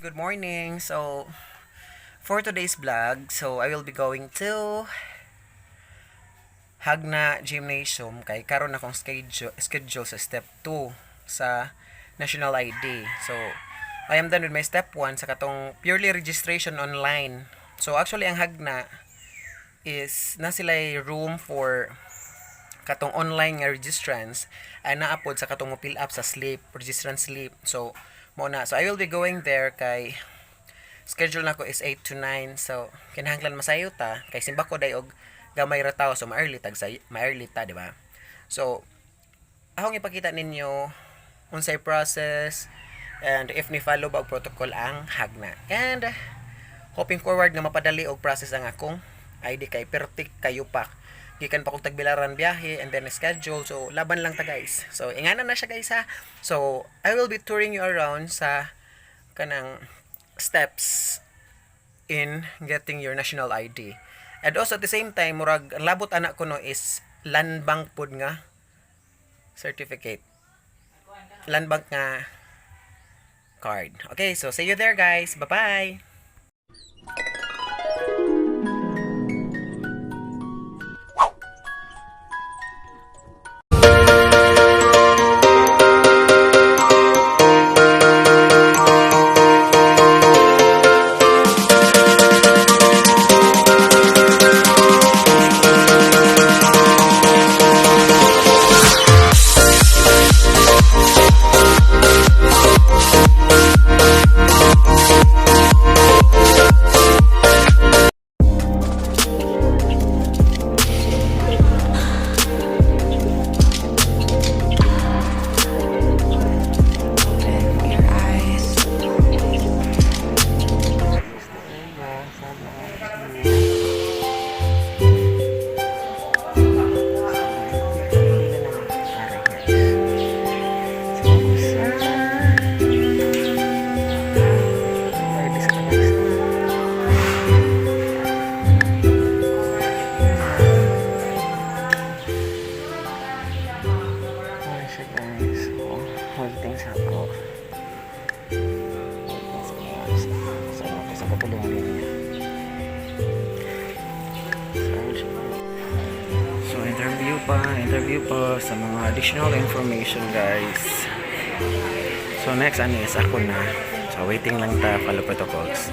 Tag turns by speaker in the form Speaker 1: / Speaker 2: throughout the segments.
Speaker 1: Good morning. So, for today's vlog, so I will be going to Jagna Gymnasium kay karon akong schedule sa step 2 sa National ID. So, I am done with my step 1 sa katong purely registration online. So, actually ang Jagna is na sila room for katong online nga registrants ay naapod sa katong mo fill up sa slip, registrant slip. So, mo na. So, I will be going there kay schedule nako is 8 to 9. So, kinahanglan masayo ta kay simba ko day og gamay ra tawo, so ma-early tag sa ma-early ta, di ba? So, akong ipakita ninyo unsay process and if ni follow ba og protocol ang Jagna. And hoping forward nga mapadali og process ang akong ID kay pertik kayo pa. Gikan pa kog Tagbilaran biyahe and then schedule, so laban lang ta, guys. So ingana na siya, guys, ha. So I will be touring you around sa kanang steps in getting your national ID. And also at the same time, murag ang labot anak ko no is land bank pod nga certificate. Land bank nga card. Okay, so see you there, guys. Bye-bye.
Speaker 2: Open your eyes.
Speaker 1: Siya, guys. So, waiting sa ako. Waiting sa sa katulungan niya. So, ayun siya. So, interview pa sa mga additional information, guys. So, next ano is ako na. So, waiting lang ta, follow protocols.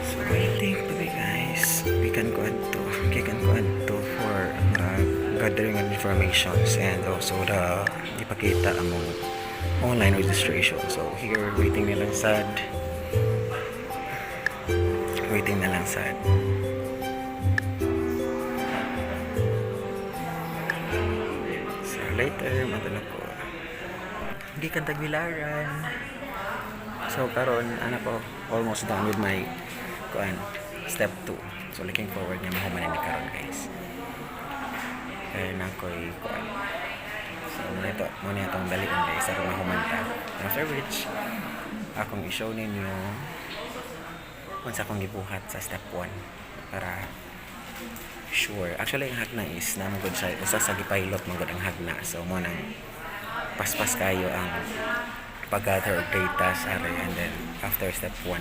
Speaker 1: So, waiting pa mi, guys. Gikan ko adto for gathering of informations and also the ipakita among online registration. So, here, waiting na lang sad. Waiting na lang sad. So, later, madala ko. Gikan Tagbilaran. So, karon ano ko, almost done with my kuan, step 2. So, looking forward nga mahuman ni karon, guys. Kaya na ko'y kuan. So, muna itong dalian, guys, aron mahuman ta. After which, akong i-show ninyo unsa akong gibuhat sa step 1 para sure. Actually, ang Jagna is naa man gud siya, usa sa gipilot man gud ang Jagna. So, mo nang paspas kayo ang pag-gather og data sa are and then after step 1.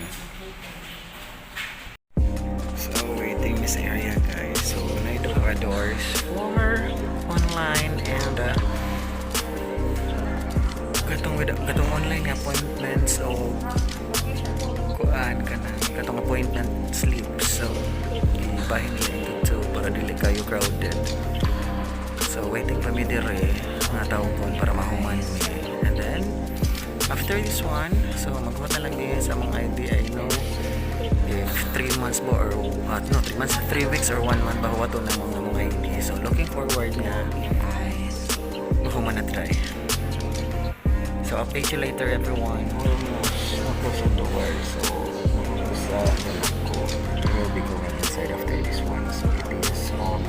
Speaker 1: So, waiting this area, guys. So, naay duha ka doors for online and katong with, katong online nga appointments o kuan kanang katong appointment slips. So, ibahin nila into two para dili kayo crowded. So, waiting pa mi dire mga tawgon para mahuman mi. And then, after this one, so maghuwat na lang din sa mga ID. I know if 3 months ba or no, 3 months, 3 weeks or 1 month ba huwato na mga ID. So, looking forward nga
Speaker 2: Your eyes.
Speaker 1: Mahuman na try. So, update you later, everyone. Almost ako sa door. So, sa ako. I will be going inside after this one. So, it is on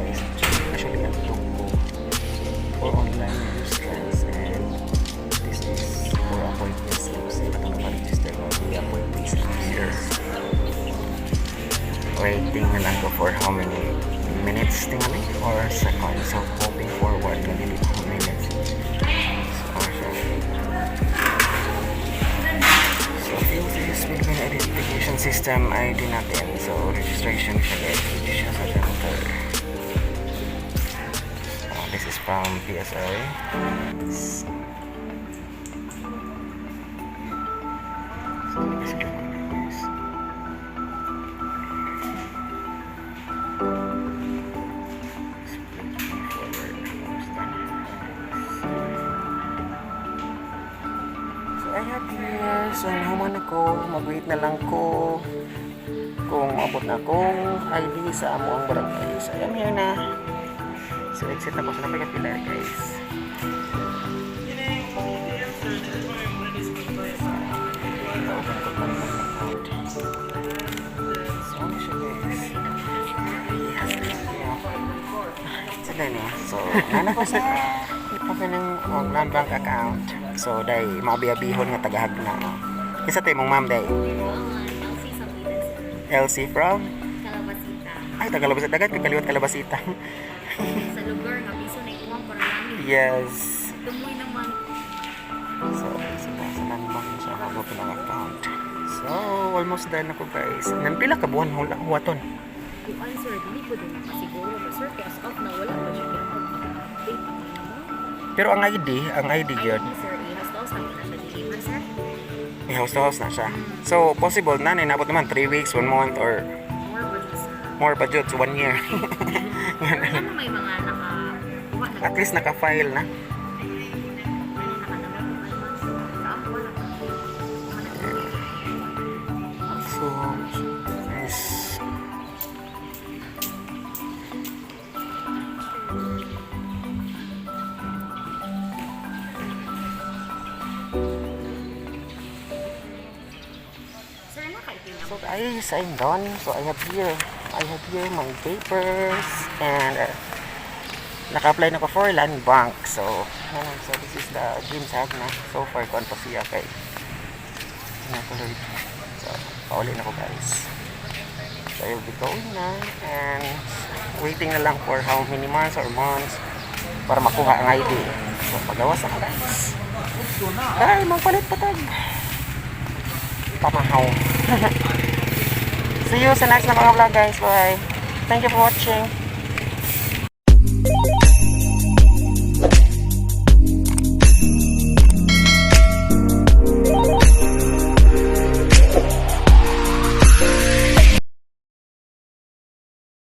Speaker 1: guys. Actually, adto ko for online registrants and this is for appointment slips. Katong naka-register ko the appointment slips here. Waiting na lang ko for how many minutes tingali or seconds. So, hoping forward na dili ko minutes. So, siya. So, PhilSys Philippine Identification System ID natin. So, registration siya, guys. Dito siya sa center. This is from PSI. So, this is guys. Split forward. Almost done. So, I have here. So, nahuman ako. Mag-wait na lang ko kung maabot na akong ID sa amo ang barangay. So, I am here na. So, exit na ko sa napay kapila, guys. Open ko pa ng account. So, ano siya, guys? Yes, yeah. Sa gani. So, nana ko sa open ng oh, land bank account. So, day, maabi-abihon nga tagahag na. Oh. Isa tayo mong ma'am, day.
Speaker 3: Elsie Sabiles.
Speaker 1: LC from?
Speaker 3: Kalabasita.
Speaker 1: Ay, tagalabasita. Dagat, kaliwat Kalabasita.
Speaker 3: Sa lugar nga piso na ikuwang para langit.
Speaker 1: Yes.
Speaker 3: Dumoy naman.
Speaker 1: So, sa land bank na siya mag-open ng account. So, almost done ako, guys. Nampila ka buwan huwaton?
Speaker 3: Kuan sir, dili ko din makasiguro ba sir kay as of na wala pa siya kaya date ang imo.
Speaker 1: Pero ang ID yun,
Speaker 3: ID sir, i-house to house na siya deliver sir.
Speaker 1: May house to house na siya. So, possible na, inabot naman 3 weeks, 1 month, or
Speaker 3: More ba sir?
Speaker 1: More pa jud, so 1 year.
Speaker 3: Pero ano may mga naka kuha na
Speaker 1: At least naka-file na.
Speaker 3: Ano nakadama ko 5 months. Sa ako wala pa. Wala na.
Speaker 1: So, yes.
Speaker 3: Sir, naka-ipin
Speaker 1: So guys, I'm done. So I have here my papers and naka-apply na ko for land bank. So, ano, so this is the gym sa na. So far, kuan pa siya kay natuloy. So, pauli na ko, guys. So, I will be going na and waiting na lang for how many months or months para makuha ang ID. So, pagawas ako, guys. Ay, magpalit pa tag. Pamahaw. See you sa next na mga vlog, guys. Bye. Thank you for watching.